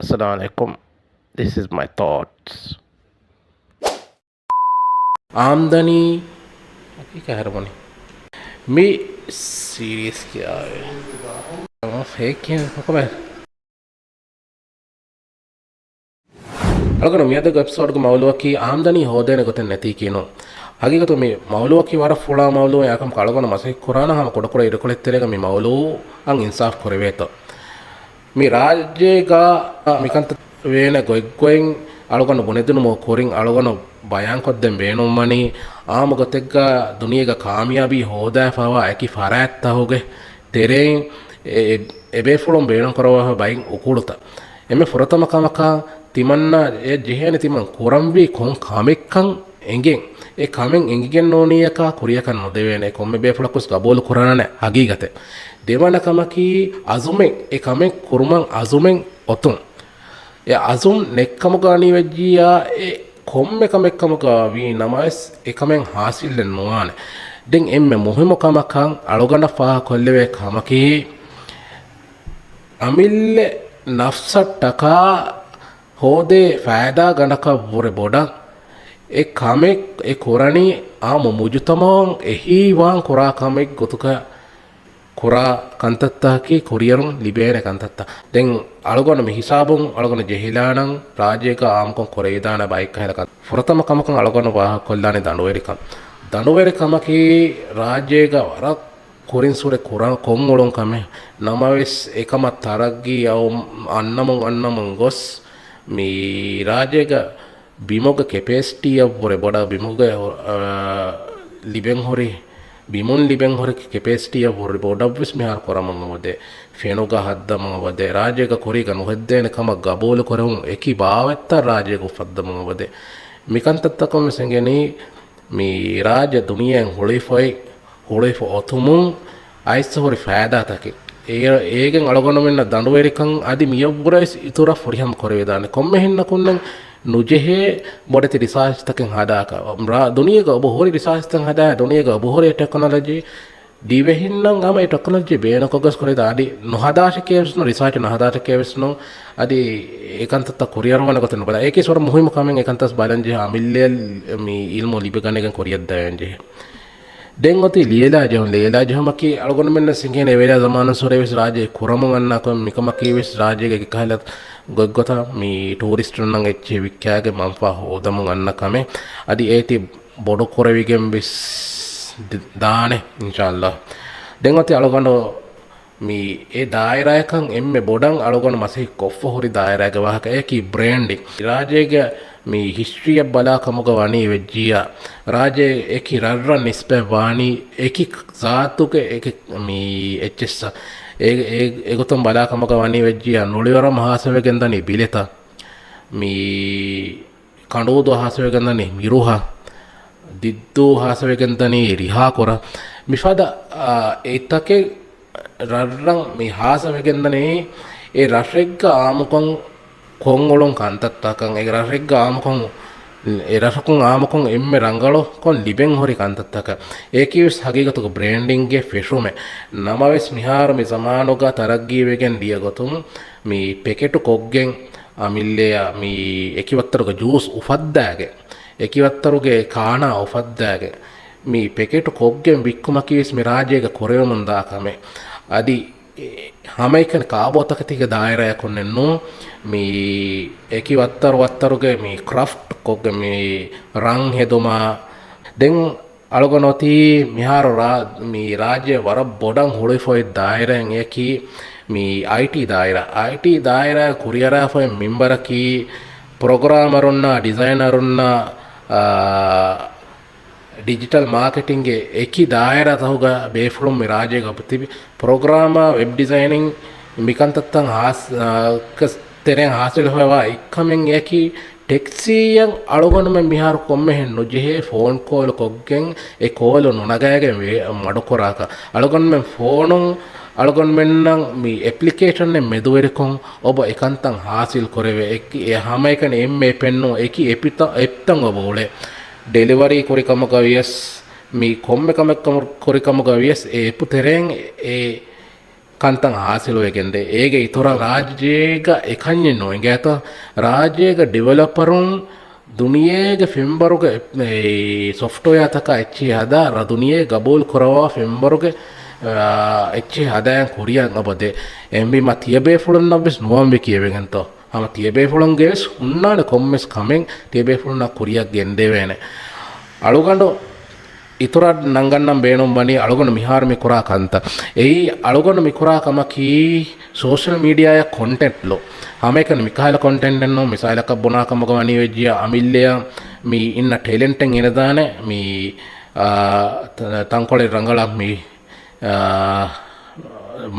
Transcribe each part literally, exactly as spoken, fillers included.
އައްސަލާމު ޢަލައިކުމް. This is my thoughts. އާމްދަނީ ހަގީގަތަށް ހަރުވަނީ. މި ސީރީސް ކިޔާ ހޭކި ކޮކޮމެ. އަޅުގަނޑު މިއަދުގެ އެޕިސޯޑްގެ މައުލޫއަކީ އާމްދަނީ ހޯދޭނެ ގޮތެއް ނެތީކީ ނޫން. ހަގީގަތު މި މައުލޫއަކީ ވަރަށް ފުޅާ މައުލޫއެއް. އެކަމަކު އަޅުގަނޑު މަސައްކަތް ކުރާނަ ހަމަ ކުޑަކުޑަ އިރުކޮޅެއް ތެރޭގަ މި މައުލޫއަށް އިންސާފް ކުރެވޭތޯ. މި ރާއްޖޭގަ މިކަންތައް ވޭނެ ގޮތްގޮތް އަޅުގަނޑު ބުނެދިނުމުގެ ކުރިން އަޅުގަނޑު ބަޔާންކޮށްދޭން ބޭނުންވަނީ، އާއްމު ގޮތެއްގަ ދުނިޔޭގަ ކާމިޔާބީ ހޯދާފައިވާ އެކި ފަރާތްތަކުގެ ތެރެއިން އެ، އެ، އެބޭފުޅުން ބޭނުންކުރައްވާފަ ބައިން އުކުޅުތައް. އެންމެ ފުރަތަމަ ކަމަކަށް ތިމަންނަ އެ ޖެހޭނެ ތިމަން ކުރަންވީ ކޮން ކަމެއްކަން އެނގެން. އެ ކަމެއް އެނގިގެން ނޫނީއަކާ ކުރިއަކަށް ނުދެވޭނެ. ކޮންމެ ބޭފުޅަކުވެސް ގަބޫލު ކުރާނެ ހަގީގަތެއް. ދެވަނަ ކަމަކީ އަޒުމެއް، އެ ކަމެއް ކުރުމަށް އަޒުމެއް އޮތުން. އެ އަޒުމް ނެތްކަމުގަ އަނީވެއްޖިއްޔާ އެ ކޮންމެ ކަމެއްކަމުގަ ވީ ނަމަވެސް އެ ކަމެއް ހާސިލެއް ނުވާނެ. ދެން އެންމެ މުހިއްމު ކަމަކަށް އަޅުގަނޑަށް ފާހަގަކޮށްލެވޭ ކަމަކީ، އަމިއްލަ ނަފްސަށްޓަކާ ހޯދޭ ފައިދާ ގަނޑަކަށް ވުރެ ބޮޑަށް އެ ކަމެއް އެ ކުރަނީ އާއްމު މުޖުތަމަޢަށް އެހީވާން ކުރާ ކަމެއް ގޮތުގަ ކުރާ ކަންތައްތަކަކީ ކުރިއަރުން ލިބޭނެ ކަންތައްތައް. ދެން އަޅުގަނޑު މި ހިސާބުން އަޅުގަނޑު ޖެހިލާނަން ރާއްޖޭގަ އާއްމުކޮށް ކުރެވިދާނެ ބައެއްކަހަލަ ކަން. ފުރަތަމަ ކަމަކަށް އަޅުގަނޑު ވާހަކަކޮށްލާނީ ދަނޑުވެރިކަން. ދަނޑުވެރިކަމަކީ ރާއްޖޭގަ ވަރަށް ކުރިންސުރެ ކުރާ ކޮށްއުޅުން ކަމެއް. ނަމަވެސް އެކަމަށް ތަރައްގީ އައު އަންނަމުން އަންނަމުން ގޮސް މި ރާއްޖޭގަ ބިމުގެ ކެޕޭސިޓީއަށްވުރެ ބޮޑަށް ބިމުގެ، އާ، ލިބެން ހުރި، ބިމުން ލިބެން ހުރި ކެޕޭސިޓީއަށްވުރެ ބޮޑަށްވެސް މިހާރު ކުރަމުން އެބަދޭ. ފެނުގަ ހައްދަމުން އެބަދޭ. ރާއްޖޭގަ ކުރީގަ ނުހައްދޭނެ ކަމަށް ގަބޫލު ކުރެވުން އެކި ބާވަތްތައް ރާއްޖޭގަ އުފައްދަމުން އެބަދޭ. މިކަންތައްތަކުން ވެސް އެނގެނީ މި ރާއްޖެ ދުނިޔެއިން ހުޅުވިފައި، ހުޅުވިފަ އޮތުމުން އައިސް ހުރި ފައިދާތަކެއް. އޭ، އޭގެން އަޅުގަނޑުމެންނަށް ދަނޑުވެރިކަން އަދި މިއަށްވުރެ ވެސް އިތުރަށް ފުރިހަމަ ކުރެވިދާނެ. ކޮންމެހެންނަކުންނެއް ނުޖެހޭ ބޮޑެތި ރިސާޗްތަކެއް ހަދާކަށް. ރާ-، ދުނިޔޭގަ އެބަހުރި ރިސާޗްތައް ހަދާ، ދުނިޔޭގަ އެބަހުރި ޓެކްނޮލޮޖީ ދިވެހިންނަށް ހަމަ އެ ޓެކްނޮލޮޖީ ބޭނުންކޮށްގޮސް ކުރެވިދާނެ. އަދި ނުހަދާށެކޭވެސް ނޫން، ރިސާޗު ނުހަދާށެކޭވެސް ނޫން. އަދި އެކަންތައްތައް ކުރިއަރުވާނެ ގޮތެއް ނުބަލާ. އޭކީ ވަރަށް މުހިއްމު ކަމެއް އެކަންތައް ބަލަން ޖެހޭ އަމިއްލައަށް މި އިލްމު ލިބިގަނެގެން ކުރިއަށްދާން ޖެހޭ. ދެން އޮތީ ލިޔެލާ ޖެހުން. ލިޔެލާ ޖެހުމަކީ އަޅުގަނޑުމެންނަށް އެނގޭނެ އެވެލާ ޒަމާނުއްސުރެ ވެސް ރާއްޖެ ކުރަމުން އަންނަ ކަމެއް. މިކަމަކީ ވެސް ރާއްޖޭގެ އެކި ކަހަލަ ގޮތްގޮތަށް މި ޓޫރިސްޓުންނަށް އެއްޗެހި ވިއްކާގެން މަންފާ ހޯދަމުން އަންނަ ކަމެއް. އަދި އޭތި ބޮޑު ކުރެވިގެން ވެސް ދ-، ދާނެ އިންޝާﷲ. ދެން އޮތީ އަޅުގަނޑު މި އެ ދާއިރާއަކަށް އެންމެ ބޮޑަށް އަޅުގަނޑު މަސައްކަތް ކޮށްފަ ހުރި ދާއިރާގެ ވާހަކަ. އެއަކީ ބްރޭންޑިން. ރާއްޖޭގެ މި ހިސްޓްރީއަށް ބަލާ ކަމުގަ ވަނީ ވެއްޖިއްޔާ، ރާއްޖެ އެކި ރަށްރަށް ނިސްބަތް ވާނީ އެކި ޒާތުގެ އެކި މި އެއްޗެއްސަށް. އެ، އެ، އެގޮތުން ބަލާ ކަމުގަ ވަނީ ވެއްޖިއްޔާ، ނޮޅިވަރަމް ހާސްވެގެންދަނީ ބިލެތައް. މި ކަނޑޫދޫ ހާސްވެގެންދަނީ މިރުހަށް، ދިއްދޫ ހާސްވެގެންދަނީ ރިހާކުރަށް. މިފަދަ، އާ، އެތަކެއް ރަށްރަށް މި ހާސްވެގެންދަނީ އެ ރަށެއްގަ އާއްމުކޮށް ކޮށްއުޅުން ކަންތައްތަކަށް، އެ ރަށެއްގަ އާއްމުކޮށް، އެ ރަށަކުން އާއްމުކޮށް އެންމެ ރަނގަޅުކޮށް ލިބެން ހުރި ކަންތައްތަކަށް. އެއަކީވެސް ހަގީގަތުގަ ބްރޭންޑިންގެ ފެށުމެއް. ނަމަވެސް މިހާރު މި ޒަމާނުގަ ތަރައްގީވެގެން ދިޔަ ގޮތުން މި ޕެކެޓު ކޮށްގެން އަމިއްލައަށް މި އެކިވައްތަރުގެ ޖޫސް އުފައްދާގެން، އެކިވައްތަރުގެ ކާނާ އުފައްދާގެން، މި ޕެކެޓު ކޮށްގެން ވިއްކުމަކީވެސް މި ރާއްޖޭގަ ކުރެވެމުންދާ ކަމެއް. އަދި އެ ހަމައެކަނި ކާބޯތަކެތީގެ ދާއިރާއަކުންނެއްނޫން، މި އެކި ވައްތަރު ވައްތަރުގެ މި ކްރަފްޓް ކޮށްގެން މި ރަން ހެދުމާ، ދެން އަޅުގަނޑު އޮތީ މިހާރު ރާ-، މި ރާއްޖެ ވަރަށް ބޮޑަށް ހުޅުވިފައި ދާއިރާއެއް އެއަކީ މި އައިޓީ ދާއިރާ. އައިޓީ ދާއިރާ ކުރިއަރާފައި މިންވަރަކީ ޕްރޮގްރާމަރުންނާ، ޑިޒައިނަރުންނާ، އާ، ޑިޖިޓަލް މާކެޓިންގެ އެކި ދާއިރާތަކުގަ ބޭފުޅުން މި ރާއްޖޭގަ ތިބި ޕްރޮގްރާމާ، ވެބް ޑިޒައިނިން މިކަންތައްތައް ހާސް-، އާ، ކަސް-، ތެރެއިން ހާސިލް ހޮވާ އެއްކަމެއް އެއަކީ ޓެކްސީއަށް އަޅުގަނޑުމެން މިހާރު ކޮންމެހެން ނުޖެހޭ ފޯން ކޯލް ކޮށްގެން އެ ކޯލު ނުނަގައިގެން ވޭ-، މަޑުކުރާކަށް. އަޅުގަނޑުމެން ފޯނުން އަޅުގަނޑުމެންނަށް މި އެޕްލިކޭޝަނެއް މެދުވެރިކޮށް އޮބަ އެކަންތައް ހާސިލް ކުރެވޭ. އެ-، އެ ހަމައެކަނި އެންމެ އެޕެއްނު އެކި އެޕިތަ-، އެޕްތައް އޮބަ އުޅޭ. ޑެލިވަރީ ކުރިކަމުގަ ވިޔަސް، މި ކޮންމެ ކަމެއް ކަމު-، ކުރިކަމުގަ ވިޔަސް އެ އެޕު ތެރެއިން އެ ކަންތައް ހާސިލުވެގެންދޭ. އޭގެ އިތުރަށް ރާއްޖޭގަ އެކަންޏެއް ނޫން. އިނގޭތަ؟ ރާއްޖޭގަ ޑިވެލޮޕަރުން ދުނިޔޭގެ ފެންވަރުގެ އެ، ސޮފްޓްވެއާތަކާ އެއްޗެހި ހަދާ ރަ-، ދުނިޔޭ ގަބޫލު ކުރައްވާ ފެންވަރުގެ، އާ، އެއްޗެހި ހަދާން ކުރިއަށް އެބަދޭ. އެހެންވީމަ ތިޔަބޭފުޅުންނަށްވެސް ނުވަންވީ ކިޔެވިގެންތޯ؟ ހަމަ ތިޔަބޭފުޅުންގެވެސް ހުންނާނެ ކޮންމެސް ކަމެއް ތިޔަބޭފުޅުންނަށް ކުރިއަށް ގެންދެވޭނެ. އަޅުގަނޑު އިތުރަށް ނަންގަންނަން ބޭނުން ވަނީ އަޅުގަނޑު މިހާރު މި ކުރާ ކަންތައް. އެއީ އަޅުގަނޑު މި ކުރާ ކަމަކީ ސޯޝަލް މީޑިއާއަށް ކޮންޓެންޓް ލޯ. ހަމައެކަނި މިކަހަލަ ކޮންޓެންޓެއް ނޫން. މިސާލަކަށް ބުނާ ކަމުގަ ވަނީ ވެއްޖިޔާ އަމިއްލައަށް މި އިންނަ ޓެލެންޓެއް ގެނެދާނެ މި، އާ، ތަ-، ތަންކޮޅެއް ރަނގަޅަށް މި، އާ،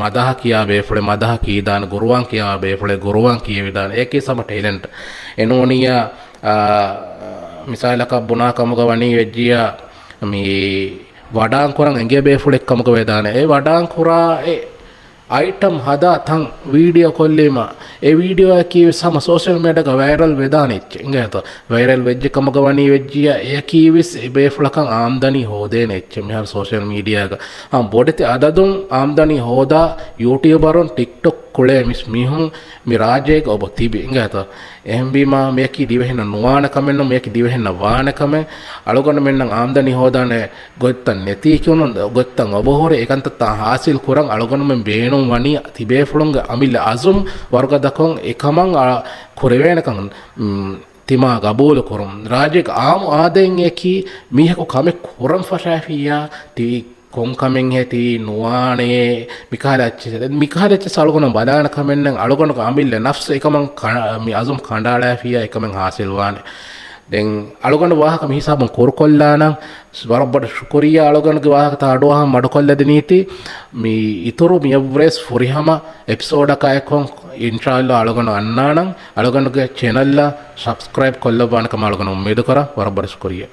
މަދަހަ ކިޔާ ބޭފުޅެއް މަދަހަ ކީދާނެ، ގުރުއާން ކިޔާ ބޭފުޅެއް ގުރުއާން ކިޔެވިދާނެ. އެއަކީ ސަމަ ޓެލެންޓް. އެނޫނިޔާ، އާ، މިސާލަކަށް ބުނާ ކަމުގަ ވަނީ ވެއްޖިޔާ މި ވަޑާން ކުރަން އެނގޭ ބޭފުޅެއް ކަމުގަ ވެދާނެ. އެ ވަޑާން ކުރާ އެ އައިޓަމް ހަދާ ތަން ވީޑިއޯ ކޮށްލީމަ، އެ ވީޑިއޯއަކީ ވެސް ހަމަ ސޯޝަލް މީޑިއާގަ ވައިރަލް ވެދާނެ އެއްޗެއް. އިނގޭތޯ؟ ވައިރަލް ވެއްޖެ ކަމުގަ ވަނީ ވެއްޖިޔާ އެއަކީ ވެސް އެ ބޭފުޅަކަށް އާމްދަނީ ހޯދޭނެ އެއްޗެއް މިހާރު ސޯޝަލް މީޑިއާގަ. ހަމަ ބޮޑެތި އަދަދުން އާމްދަނީ ހޯދާ ޔޫޓިއުބަރުން ޓިކްޓޮކް ކުޅޭ މިސް މީހުން މި ރާއްޖޭގަ އޮބޮ ތިބި. އިނގޭތޯ؟ އެހެންވީމާ މިއަކީ ދިވެހިންނަށް ނުވާނެ ކަމެއް ނޫން، މިއަކީ ދިވެހިންނަށް ވާނެ ކަމެއް. އަޅުގަނޑުމެންނަށް އާމްދަނީ ހޯދާނެ ގޮތްތައް ނެތީ ކިޔުނު ގޮތްތައް އޮބޮހުރި އެކަންތައްތައް ހާސިލް ކުރަން އަޅުގަނޑުމެން ބޭނުން ވަނީ ތިބޭފުޅުންގެ އަމިއްލަ އަޒުމް ވަރުގަދަކޮށް އެކަމަށް އަ، ކުރެވޭނެކަން، މް، ތިމާ ގަބޫލު ކުރުން. ރާއްޖޭގެ އާއްމު އާދައިން އެކީ މީހަކު ކަމެއް ކުރަން ފަށާފިއްޔާ ތި ކޮން ކަމެއްހޭ ތި ނުވާނެ މިކަހަލަ އެއްޗެއް. މިކަހަލަ އެއްޗެއް އަޅުގަނޑު ބަލާނެ ކަމެއްނެއް. އަޅުގަނޑުގެ އަމިއްލަ ނަފްސު އެކަމަށް ކަ-، މި އަޒުމް ކަނޑައަޅާފިއްޔާ އެކަމެއް ހާސިލްވާނެ. ދެން އަޅުގަނޑު ވާހަކަ މިހިސާބުން ކުރުކޮށްލާނަން. ވަރަށް ބޮޑަށް ޝުކުރިއްޔާ އަޅުގަނޑުގެ ވާހަކަތައް އަޑުއަހަން މަޑުކޮށްލަދިނީތީ. މި އިތުރު މިއަށްވުރެސް ފުރިހަމަ އެޕިސޯޑަކާއެކު އިންޝާﷲ އަޅުގަނޑު އަންނާނަން. އަޅުގަނޑުގެ ޗެނަލްއަށް ސަބްސްކްރައިބް ކޮށްލައްވާނެ ކަމަށް އަޅުގަނޑު އުއްމީދު ކުރަން. ވަރަށް ބޮޑަށް ޝުކުރިއްޔާ.